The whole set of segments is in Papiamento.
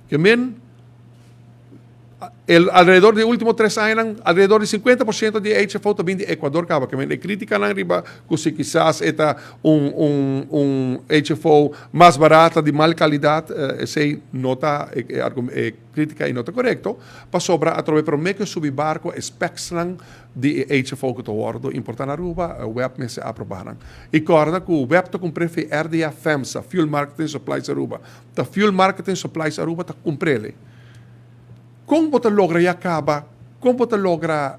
Ke men, el alrededor di último 3 añanan, alrededor di 50% di HFO ta bin di Ecuador kaba. Ke men, e krítikanan riba ku si kisas e ta un HFO mas barata, di mal kalidat, esei no ta e krítika i no ta korekto, pasobra atrobe promé ku subi barko, specsnan di HFO ku ta wòrdu importá na Aruba, WEB mester aprobá nan. I kòrda ku WEB ta kumpr'é via RDA FEMSA, Fuel Marketing Supplies Aruba. Ta Fuel Marketing Supplies Aruba ta kumpr'é. Kon bo ta logra ya kaba, kon bo ta logra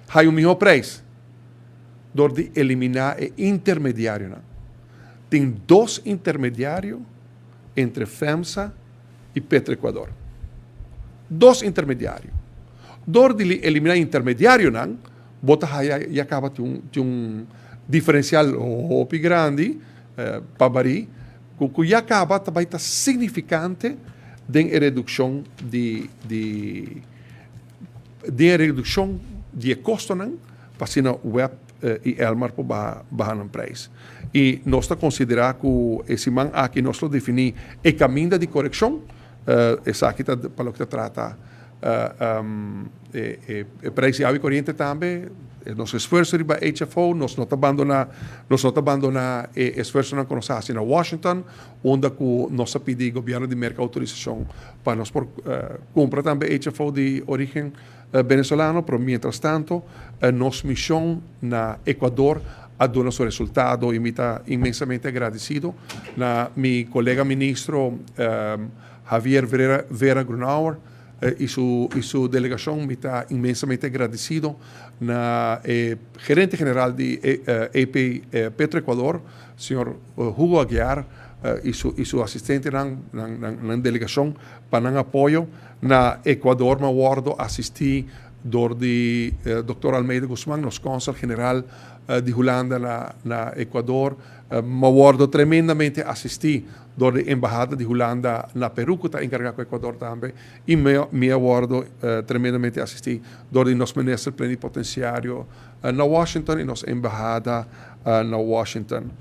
haña un mihó preis? Dor di eliminá e intermediarionan. Tin dos intermediario entre FEMSA i Petroecuador. Dos intermediario. Dor di eliminá intermediarionan, bo ta haña ya kaba tin un diferensial hopi grandi pa barí, ku ya kaba tambe ta signifikante den redukshon di redukshon di kostonan pa asina WEB i Elmar por baha nan preis. I nos ta konsiderá ku e siman aki nos lo definí e kaminda di korekshon, esaki ta pa loke ta trata e preis di awa i koriente tambe, nos esfuerso riba HFO, nos no ta bandoná e esfuersonan ku nos a hasi na Washington, unda ku nos a pidi gobièrnu di Merka outorisashon pa nos por kumpra tambe HFO di orígen venezolano, pero mientras tanto, nos mishon na Ecuador a duna su resultado i mi ta inmensamente agradesido na mi kolega minister Javier Vera, Vera Grunauer i su delegashon. Mi ta inmensamente agradesido na gerente general di EP Petroecuador, señor Hugo Aguiar, i su asistentenan, nan delegashon pa nan apoyo. Na Ecuador, m'a wòrdu asistí dor di Dr. Almeida Guzman, nos kònsùl general di Hulanda na Ecuador. M'a wòrdu tremendamente asistí dor di embahada di Hulanda na Peru, ku ta enkargá ku Ecuador tambe. I mi a wòrdu tremendamente asistí dor di nos minister plenipotensiario na Washington i nos embahada na Washington.